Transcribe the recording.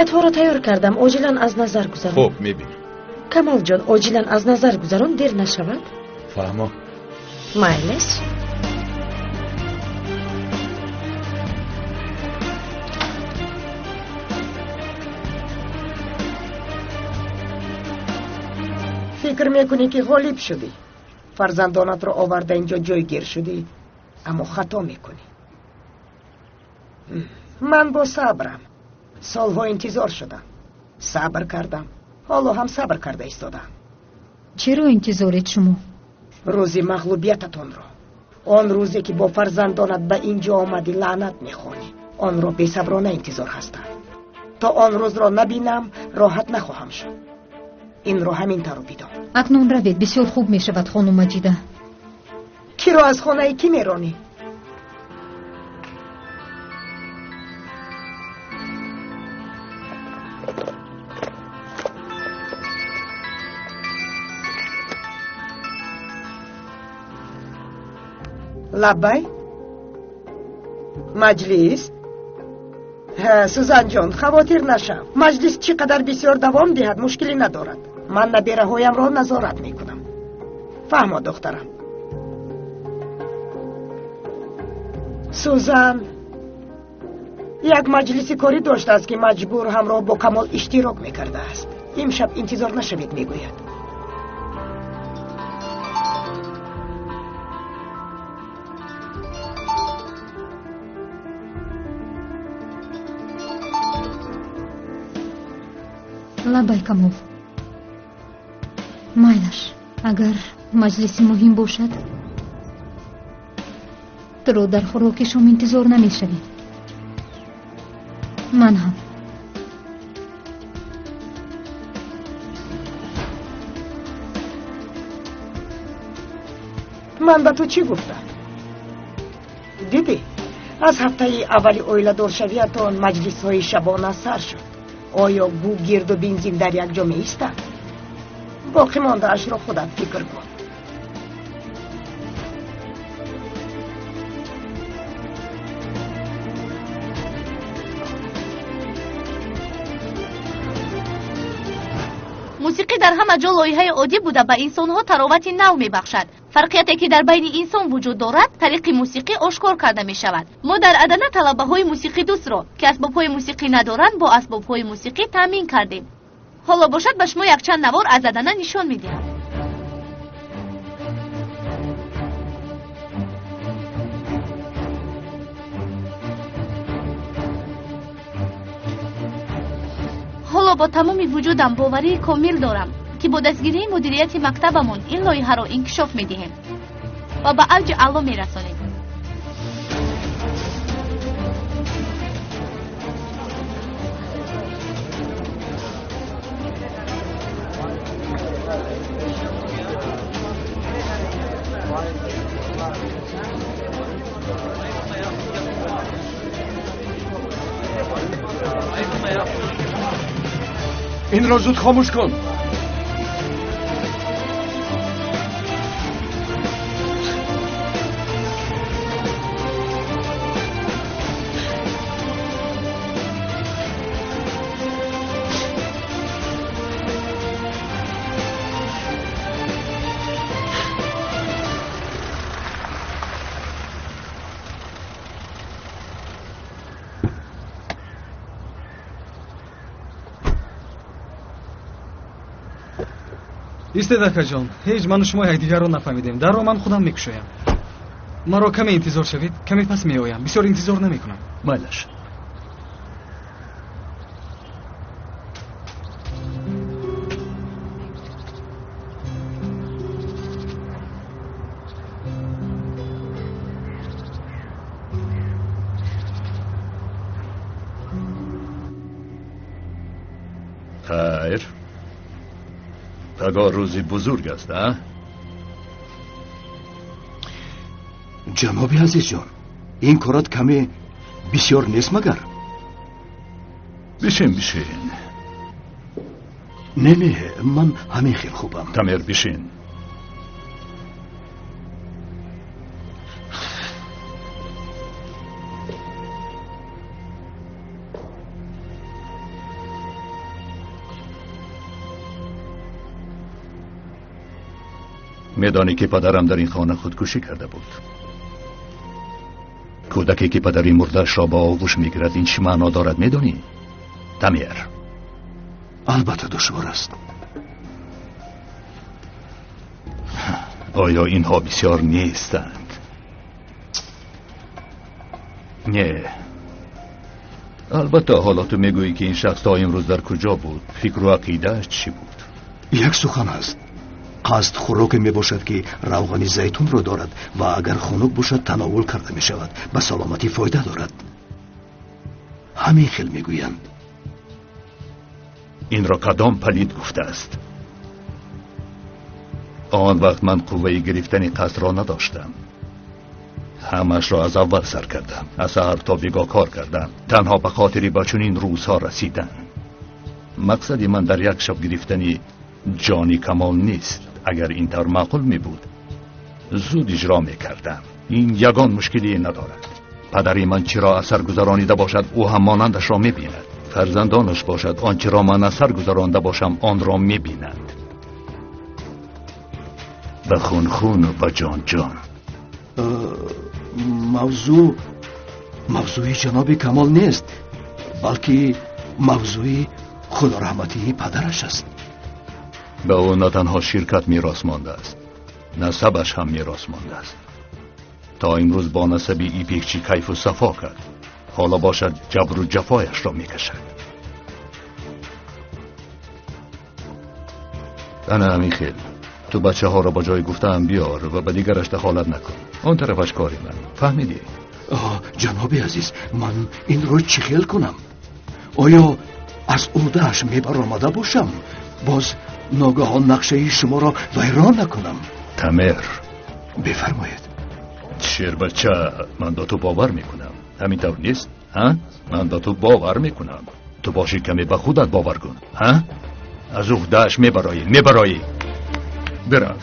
Ҳоро тайёр кардам, оҷилан аз назар гузарон. Хуб, мебинем. Камолҷон, оҷилан аз назар гузарон, дер нашавад. Фаҳмо. Майлеш. Фикр мекунӣ, ки ғолиб шудӣ, фарзандонатро оварда инҷо ҷойгир шудӣ, аммо хато мекунӣ. Ман бо сабрам. Солҳо интизор шудам, сабр кардам, ҳоло ҳам сабр карда истодам. Чиро интизоред шумо? Рӯзи мағлубиятатонро. Он рӯзе, ки бо фарзандонат ба ин ҷо омадӣ, лаънат мехонӣ. Онро бесаброна интизор ҳастам. То он рӯзро набинам, роҳат нахоҳам шуд. Инро ҳамин тавр бидон. Акнун равед, бисёр хуб мешавад, хонум Маҷида. Киро аз хонаи кӣ меронӣ? Лаббай, маҷлис? Сузанҷон, хавотир нашав. Маҷлис чӣ қадар бисёр давом диҳад, мушкилӣ надорад. Ман набераҳоямро назорат мекунам. Фаҳмо, духтарам. Сузан як маҷлиси корӣ доштааст, ки маҷбур ҳамроҳ бо Камол иштирок мекардааст. Имшаб интизор нашавед, мегӯяд. Лаббай, Камол. Майлаш, агар маҷлиси муҳим бошад, туро дар хӯроки шом интизор намешавем. Ман ҳам. Ман ба ту чӣ гуфтам? Дидӣ, аз ҳафтаи аввали оиладоршавиятон маҷлисҳои шабона сар шуд. Оё гӯгирду бензин дар як ҷо меистанд? Боқӣ мондаашро худат фикр кун. Мусиқӣ дар ҳама ҷо лоиҳаи оддӣ буда, ба инсонҳо таровати нав мебахшад. Фарқияте, ки дар байни инсон вуҷуд дорад, тариқи мусиқӣ ошкор карда мешавад. Мо дар Адана талабаҳои мусиқидӯстро, ки асбобҳои мусиқӣ надоранд, бо асбобҳои мусиқӣ таъмин кардем. Ҳоло бошад, ба шумо якчанд навор аз Адана нишон медиҳам. Ҳоло бо тамоми вуҷудам боварии комил дорам, ки бо дастгирии мудирияти мактабамон ин лоиҳаро инкишоф медиҳем ва ба авҷи аъло мерасонем. Инро зуд хомӯш кун. Истед, акаҷон, ҳеҷ ману шумо якдигарро нафаҳмидем. Дарро ман худам мекушоям. Маро каме интизор шавед, каме пас меоям. Бисёр интизор намекунам. Майлаш. Хайр, пагоҳ рӯзи бузург аст, а? Ҷаноби азизҷон, ин корат каме бисёр нест магар? Бишин, бишин. Не, не, ман ҳамин хел хубам. Тамер, бишин. Медонӣ ки падарам дар ин хона худкушӣ карда буд. Кӯдаке ки падари мурдаашро ба оғӯш мегирад, ин чӣ маъно дорад, медонӣ? Тамер. Албатта душвор аст. Оё инҳо бисёр нестанд? Не. Албатта ҳоло ту мегӯӣ ки ин шахс то имрӯз дар куҷо буд, фикру ақидааш чӣ буд? Як сухан аст. Қасд хӯроке мебошад ки равғани зайтунро дорад ва агар хунук бошад тановул карда мешавад, ба саломатӣ фоида дорад. Ҳамин хел мегӯянд. Инро кадом палид гуфтааст? Он вақт ман қувваи гирифтани қасдро надоштам. Ҳамашро аз аввал сар кардам, аз саҳар то бегоҳ кор кардам, танҳо ба хотири ба чунин рӯзҳо расидан. Мақсади ман дар як шаб гирифтани ҷони Камол нест. Агар ин тавр маъқул мебуд, зуд иҷро мекардам. Ин ягон мушкилие надорад. Падари ман чиро асар гузаронида бошад, ӯ ҳам монандашро мебинад. Фарзандонаш бошад, он чиро ман асар гузаронда бошам, онро мебинанд. Ба хун хуну ба ҷон ҷон. Мавзӯи ҷаноби Камол нест, балки мавзӯи худораҳматии падараш аст. Ба ӯ на танҳо ширкат мерос мондааст, насабаш ҳам мерос мондааст. То имрӯз бо насаби Ипекчи кайфу сафо кард, ҳоло бошад ҷабру ҷафояшро мекашад. Ана ҳамин хел. Ту бачаҳоро ба ҷои гуфтаам биёр ва ба дигараш дахолат накун. Он тарафаш кори ман. Фаҳмидӣ? Ҷаноби азиз, ман инро чӣ хел кунам? Оё аз ӯҳдааш мебаромада бошам? Боз ногаҳон нақшаи шуморо вайрон накунам. Тамер. Бифармоед. Шербача, ман ба ту бовар мекунам. Ҳамин тавр нест? Ҳа? Ман ба ту бовар мекунам. Ту бошӣ каме ба худат бовар кун. Ҳа? Аз ӯҳдааш мебароӣ, мебароӣ. Бирав.